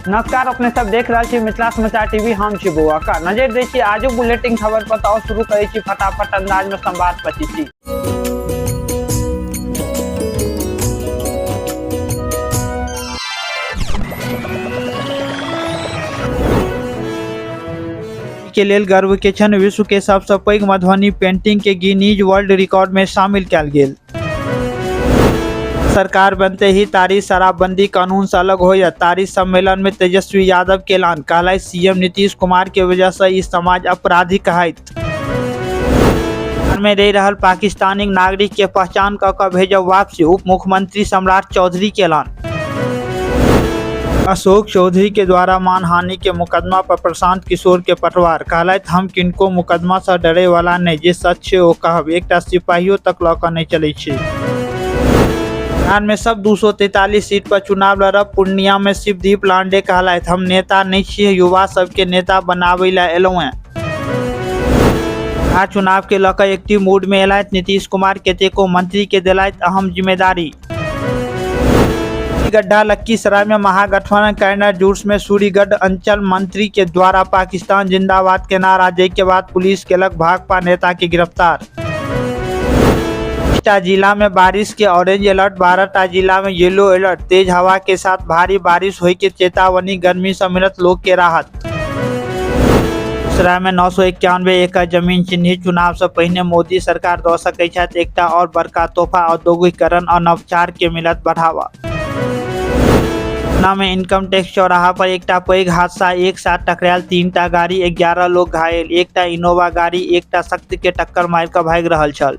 नमस्कार, अपने सब देख रहल छी मिथिला समाचार टीवी। हम छी बौआ का नजर दै छी आजुक बुलेटिन खबर पर। तऽ शुरू करै छी फटाफट अंदाज में संवाद पचीसी। के लेल गर्व के क्षण, विश्व के सबसँ पैघ मधुबनी पेंटिंग के गिनीज वर्ल्ड रिकॉर्ड में शामिल कयल गेल। सरकार बनते ही तारी शराबबंदी कानून से अलग होयत। तारी सम्मेलन में तेजस्वी यादव के ऐलान, कहलथि सीएम नीतीश कुमार के वजह से ई समाज अपराधी कहाइत। में रहि रहल पाकिस्तानी नागरिक के पहचान क कऽ भेजब वापसी, उप मुख्यमंत्री सम्राट चौधरी के ऐलान। अशोक चौधरी के द्वारा मानहानि के मुकदमा पर प्रशांत किशोर के पटवार, कहलथि हम किनको मुकदमा से डरे वाला नहि, जे सच छै ओ कहब, एकटा सिपाहियो तक लऽ कऽ नहि चलै छी। बिहार में सब 243 सीट पर चुनाव लड़ब। पूर्णिया में शिवदीप लांडे कहलथि हम नेता नहि छियै, युवा सबके नेता बनाबै लए एलहुँ हेँ। बिहार चुनाव के लऽ कऽ एक्टिव मूड में एलथि नीतीश कुमार, कतेको मंत्री के देलथि अहम जिम्मेदारी। गड्ढा लखीसराय में महागठबंधन कैनर जुलूस में सूर्यगढ़ अंचल मंत्री के द्वारा पाकिस्तान जिंदाबाद के नारा, जाहि के बाद पुलिस केलक भाकपा नेता के गिरफ्तार। टा जिला में बारिश के ऑरेंज अलर्ट, 12 टा जिला में येलो अलर्ट। तेज हवा के साथ भारी बारिश होय के चेतावनी, गर्मी से मिलत लोग के राहत। सराय में 991 एकड़ जमीन चिन्हित, चुनाव से पहिने मोदी सरकार दऽ सकै छथि एकटा और बड़का तोहफा। औद्योगिकरण और नवाचार के मिलत बढ़ावा। पटना में इनकम टैक्स चौराहा पर एकटा पैघ हादसा, एक साथ टकरायल 3टा गाड़ी, 11 लोग घायल। एकटा इनोवा गाड़ी एकटा शख्स के टक्कर मारि कऽ भागि रहल छल।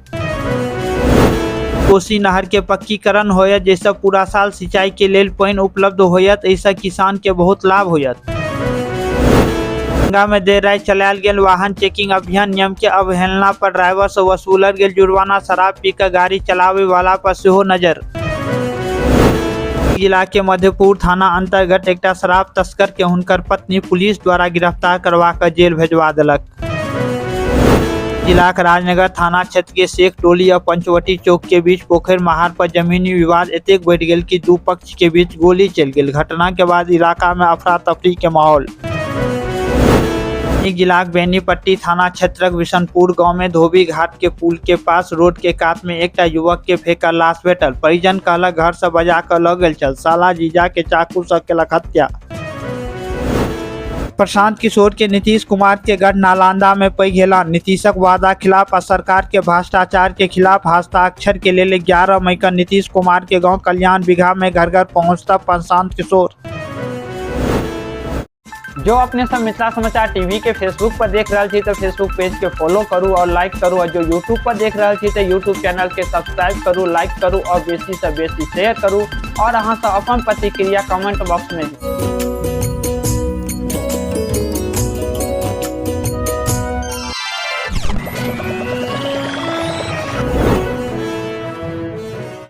कोसी नहर के पक्कीकरण होयत, जाहिसँ पूरा साल सिंचाई के लेल पानि उपलब्ध होयत। एहिसँ किसान के बहुत लाभ होयत। दरभंगा में देर राति चलायल गेल वाहन चेकिंग अभियान, नियम के अवहेलना पर ड्राइवर से वसूलल गेल जुर्माना। शराब पी कऽ गाड़ी चलाबै वाला पर सेहो नजर। जिला के मधेपुर थाना अंतर्गत एकटा शराब तस्कर के हुनकर पत्नी पुलिस द्वारा गिरफ्तार करवा कऽ जेल भेजवा देलक। जिलाक राजनगर थाना क्षेत्र के शेख टोली और पंचवटी चौक के बीच पोखरि महार पर जमीनी विवाद एतेक बढ़ि गेल कि दू पक्ष के बीच गोली चलि गेल। घटना के बाद इलाका में अफरा तफरी के माहौल। जिलाक बेनीपट्टी थाना क्षेत्रक विशनपुर गांव में धोबी घाट के पुल के पास रोड के कात में एकटा युवक के फेंकल लाश भेटल। परिजन कहलक घर से बजा कऽ लऽ गेल छल, साला जीजा के चाकू से केलक हत्या। प्रशांत किशोर के नीतीश कुमार के गढ़ नालंदा में पैघ ऐलान, नीतीशक वादा खिलाफ आ सरकार के भ्रष्टाचार के खिलाफ हस्ताक्षर के लेल 11 मई के नीतीश कुमार के गांव कल्याण बिघा में घर घर पहुंचता प्रशांत किशोर। जो अपने सब मिथिला समाचार टीवी के फेसबुक पर देख रहल छी तो फेसबुक पेज के फॉलो करू और लाइक करू, और जो यूट्यूब पर देख रहल छी तो यूट्यूब चैनल के सब्सक्राइब करू, लाइक करू और बेसी से बेसी शेयर करू, और अहाँ सब अपन प्रतिक्रिया कमेंट बॉक्स में